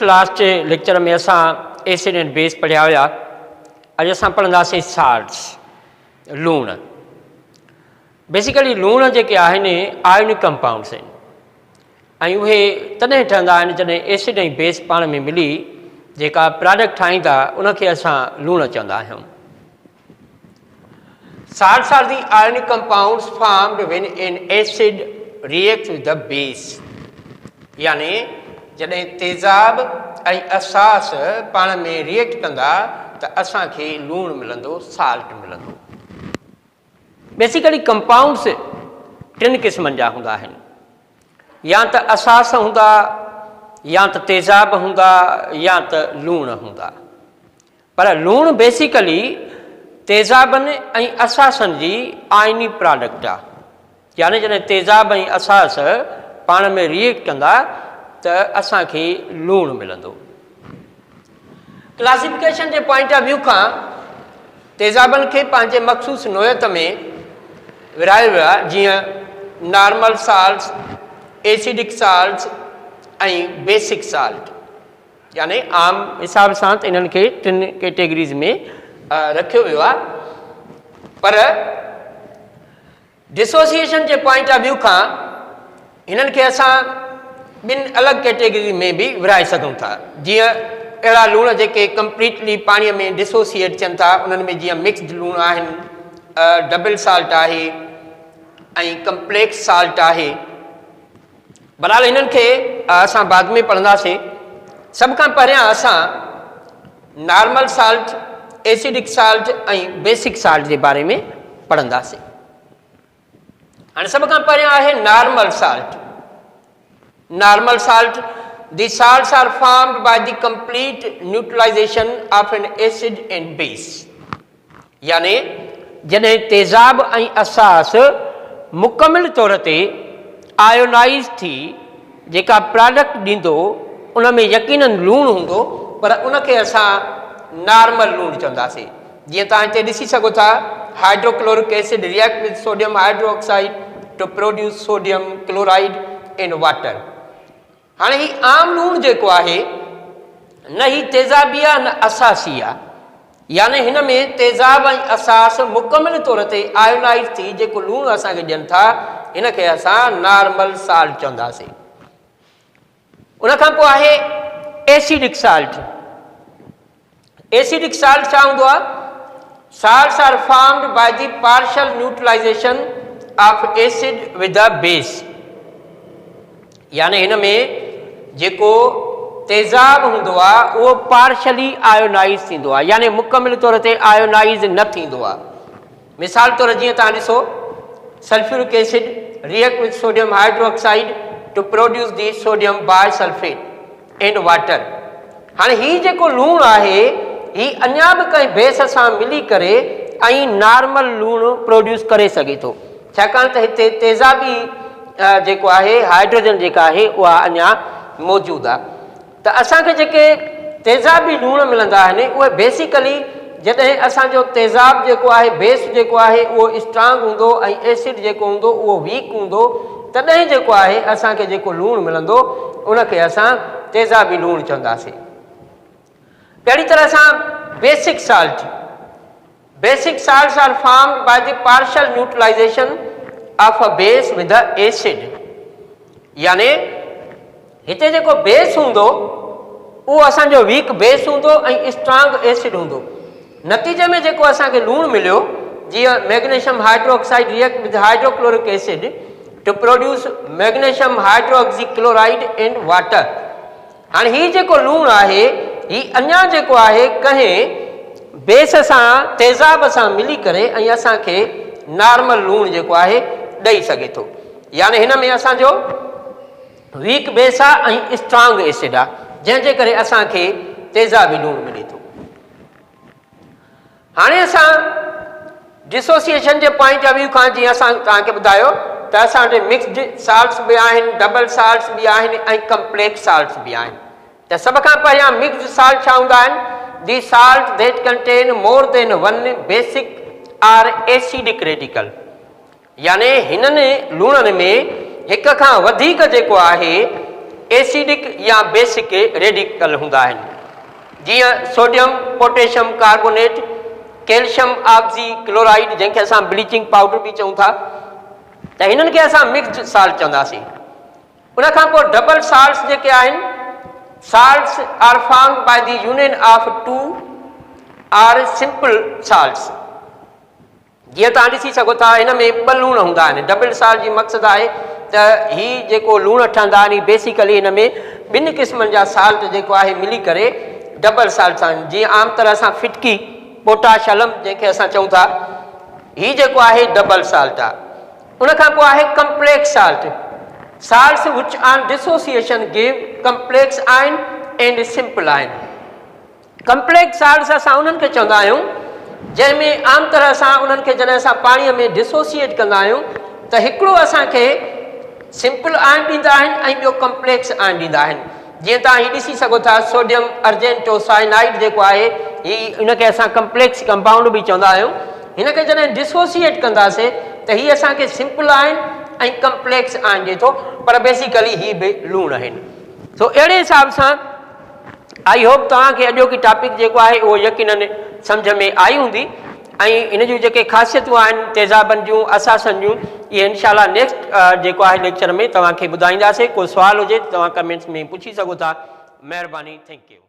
Last lecture ۾ اسان acid and base پڙهيا هيا. اڄ اسان پڙهنداسين سالٽس، لوڻ. بيسيڪلي لوڻ جيڪي آهن آيونڪ ڪمپائونڊس آهن ۽ اهي تڏهن ٺهندا آهن جڏهن ايسڊ ۽ بيس پاڻ ۾ ملي جيڪا پراڊڪٽ ٺاهيندا ان کي اسان لوڻ چوندا آهيون. Salts are the ionic compounds formed when an acid reacts with the base. يعني جڏهن تيزاب ۽ اساس پاڻ ۾ ريئيڪٽ ڪندا ته اسان کي لوڻ ملندو، سالٽ ملندو. بيسيڪلي ڪمپائونڊس ٽن قسمن جا هوندا آهن، يا ته اساس هوندا، يا ته تيزاب هوندا، يا ته لوڻ هوندا. پر لوڻ بيسيڪلي تيزابن ۽ اساسن جي آئيني پراڊڪٽ آ. يعني جڏهن تيزاب ۽ اساس پاڻ ۾ ريئيڪٽ ڪندا ته اسان کي لوڻ ملندو. ڪلاسيفڪيشن جي پوائنٽ آف ويو کان تيزابن کي پنهنجي مخصوص نوعيت ۾ ورهايو ويو آهي جيئن normal salts, acidic salts ۽ basic salt. يعني عام حساب سان ته انهن کي ٽن ڪيٽيگريز ۾ رکيو ويو آهي پر ڊسوسيئيشن جي پوائنٽ آف ويو کان هنن کي اسان ٻن الڳ ڪيٽيگري ۾ به ورهائي سگهون ٿا جيئن اهڙا لوڻ جيڪي ڪمپليٽلي پاڻي ۾ ڊسوسيئيٽ ٿين ٿا انهن ۾ جيئن مڪسڊ لوڻ آهن، ڊبل سالٽ آهي ۽ ڪمپليڪس سالٽ آهي. بھرحال هنن کي اسان بعد ۾ پڙهنداسين. سڀ کان پهريان اسان normal salt, acidic salt ۽ basic salt جي باري ۾ پڙهنداسين. هاڻي سڀ کان پهريان آهي normal salt. Normal salt, The salts are formed by the complete neutralization of an acid and base. يعني جڏهن تيزاب ۽ اساس مڪمل طور تي آيونائيز ٿي جيڪا پراڊڪٽ ڏيندو ان ۾ يقينن لوڻ هوندو پر ان کي اسان نارمل لوڻ چونداسين جيئن توهان هتي ڏسي سگهو ٿا hydrochloric acid react with sodium hydroxide to produce sodium chloride and water. هاڻي هي عام لوڻ جيڪو آهي نه هي تيزابي آهي نه اساسي آهي يعني هن ۾ تيزاب ۽ اساس مڪمل طور تي آيونائيز ٿي جيڪو لوڻ اسان کي ڏين ٿا هن کي اسان نارمل سالٽ چونداسين. ان کان پوء آهي ايسيڊڪ سالٽ. ايسيڊڪ سالٽ ڇا هوندو آهي؟ Salts are formed by the partial neutralization of acid with a base. يعني هن ۾ جيڪو تيزاب هوندو آهي اهو پارشلي آيونائيز ٿيندو آهي يعني مڪمل طور تي آيونائيز نه ٿيندو آهي. مثال طور جيئن توهان ڏسو sulphuric acid react with sodium hydroxide to produce the sodium bisulphate and water. هاڻي هي جيڪو لوڻ آهي هي اڃا به ڪنهن بيس سان ملي ڪري ۽ نارمل لوڻ پروڊيوس ڪري سگهي ٿو ڇاڪاڻ ته هتي تيزابي جيڪو آهي هائيڊروجن جيڪا آهي اها اڃا موجود آهي. ته اسان کي جيڪي تيزابي لوڻ ملندا آهن اهي بيسيڪلي جڏهن اسان جو تيزاب جيڪو آهي بيس جيڪو آهي اهو اسٽرانگ هوندو ۽ ايسڊ جيڪو هوندو اهو ويڪ هوندو تڏهن جيڪو آهي اسان کي جيڪو لوڻ ملندو ان کي اسان تيزابي لوڻ چونداسين. اهڙي طرح سان basic salt Basic salts are formed by the partial neutralization of a base with a acid يعني هتي جيڪو بيس هوندو اهو اسان جو ويڪ بيس هوندو ۽ اسٽرانگ ايسڊ هوندو نتيجي ۾ جيڪو اسان کي لوڻ مليو جيئن magnesium hydroxide react with hydrochloric acid to produce magnesium hydroxychloride and water هاڻي هي جيڪو لوڻ آهي، هي اڃا جيڪو آهي ڪنهن بيس سان، تيزاب سان ملي ڪري ۽ اسان کي نارمل لوڻ جيڪو آهي ڏئي سگهي ٿو. يعني هن ۾ اسان جو ويڪ بيس آهي ۽ اسٽرانگ ايسڊ آهي، جنهن جي ڪري اسان کي تيزابي لوڻ ملي ٿو. هاڻي اسان ڊسوسيئيشن جي پوائنٽ آف ويو کان جيئن اسان توهان کي ٻڌايو ته اسان وٽ مڪسڊ سالٽس به آهن، ڊبل سالٽس به آهن ۽ ڪمپليڪس سالٽس به آهن ته سڀ کان پهريان مڪسڊ سالٽ ڇا هوندا آهن؟ The salt that contain more than one basic or acidic radical يعني هنن لوڻن ۾ هڪ کان وڌيڪ جيڪو آهي ايسيڊڪ يا بيسڪ ريڊيڪل هوندا آهن جيئن sodium potassium carbonate, calcium oxychloride جنهن کي اسان بليچنگ پائوڊر به چئون ٿا ته هنن کي اسان مڪسڊ سالٽ چونداسين. ان کان پوء ڊبل سالٽس جيڪي آهن salts are formed by the union of two or simple salts. جيئن توهان ڏسي سگهو ٿا هن ۾ ٻه لوڻ هوندا آهن. ڊبل سالٽ جي مقصد آهي ته هي جيڪو لوڻ ٺهندا آهن هي بيسيڪلي هن ۾ ٻن قسمن جا سالٽ جيڪو آهي ملي ڪري ڊبل سالٽ آهن. جيئن عام طرح سان ڦٽڪي پوٽاش الم جنهن کي اسان چئون ٿا هي جيڪو آهي ڊبل سالٽ آهي. ان کان پوء آهي complex salt, salts which on dissociation give complex ion and simple ion. Complex salts اسان انهن کي چوندا آهيون جنهن ۾ عام طرح سان انهن کي جڏهن اسان پاڻيء ۾ ڊسوسيئيٽ ڪندا آهيون ته هڪڙو اسان کي سمپل آئن ڏيندا آهن ۽ ٻيو ڪمپليڪس آئن ڏيندا آهن. جيئن توهان هي ڏسي سگهو ٿا سوڊيم ارجينٽو سائنائيڊ جيڪو آهي هي ان کي اسان ڪمپليڪس ڪمپائونڊ به چوندا آهيون. هن کي جڏهن ڊسوسيئيٽ ڪنداسين ته هي اسان کي سمپل آئن ۽ ڪمپليڪس آئن ڏئي ٿو پر بيسيڪلي هي به لوڻ آهن. سو اهڙي حساب سان I hope توهان کي اڄوڪي ٽاپڪ جيڪو آهي اهو يقينن سمجهه ۾ آئي هوندي ۽ ان جون جيڪي خاصيتون آهن تيزابن جون اثاثن جون اهي انشاء الله نيڪسٽ جيڪو آهي ليڪچر ۾ توهان کي ٻڌائينداسين ڪو سوال هجي ته توهان ڪمينٽس ۾ پڇي سگهو ٿا مهرباني thank you.